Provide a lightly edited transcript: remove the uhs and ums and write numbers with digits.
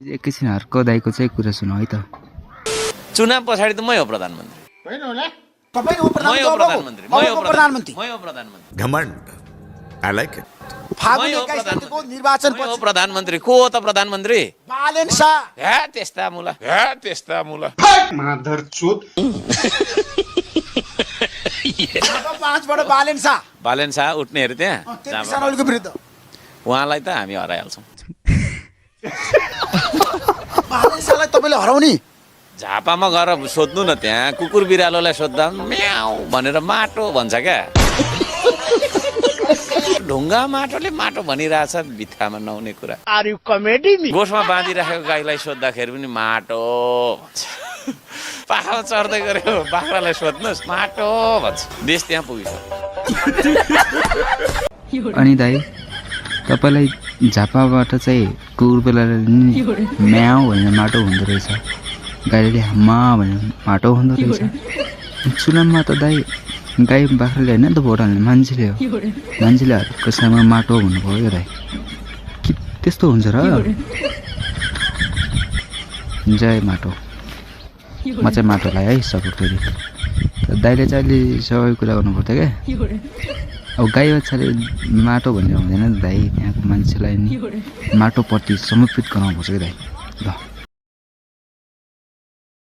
एकैछिन हर्क दाइको चाहिँ कुरा सुनौ है त। चुनाव पछाडि त मै हो प्रधानमन्त्री। होइन होला तपाईँ हो प्रधानमन्त्री। प्रधानमन्त्री घमण्ड आई लाइक इट फागुन 21 गतेको निर्वाचन मै हो पछि प्रधानमन्त्री। को हो त प्रधानमन्त्री? बालेन शाह हे त्यस्ता मुला माधर चोद अब 5 बाट बालेन शाह उठ्ने अरे त्यहाँ तेत्तिस सनौलीको विरुद्ध उहाँलाई त हामी हराइहाल्छौँ। बालेन शाहलाई तपाईँले हराउने झापामा गएर सोध्नु न, त्यहाँ कुकुर बिरालोलाई सोद्धा म्याउ भनेर माटो भन्छ क्या। ढुङ्गा माटोले माटो भनिरहेछ, बित्थामा नहुने कुरा। गोठमा बाँधिराखेको गाईलाई सोद्धाखेरि पनि माटो भन्छ। पाखामा चढ्दै गऱ्यो बाख्रालाई सोध्नुहोस् माटो भन्छ। देश त्यहाँ पुगिसक्यो। अनि दाइ तपाईँलाई झापाबाट चाहिँ कुकुर बेलाले म्याउ भनेर माटो हुँदो रहेछ, गाईले हम्मा भनेर माटो हुँदो रहेछ। चुनावमा त दाइ गाई बाख्राले होइन नि त भोट हाल्ने, मान्छेले हो। मान्छेले कसैमा माटो भन्नुभयो दाइ, कि त्यस्तो हुन्छ र? जय माटो। म चाहिँ माटोलाई है सपोर्ट गरेँ। दाइले चाहिँ अहिले सबै कुरा गर्नुपर्थ्यो क्या। अब गाई बच्चाले माटो भनेर हुँदैन दाइ, यहाँको मान्छेलाई नि माटोपट्टि समर्पित गराउनुपर्छ क्या दाइ। ल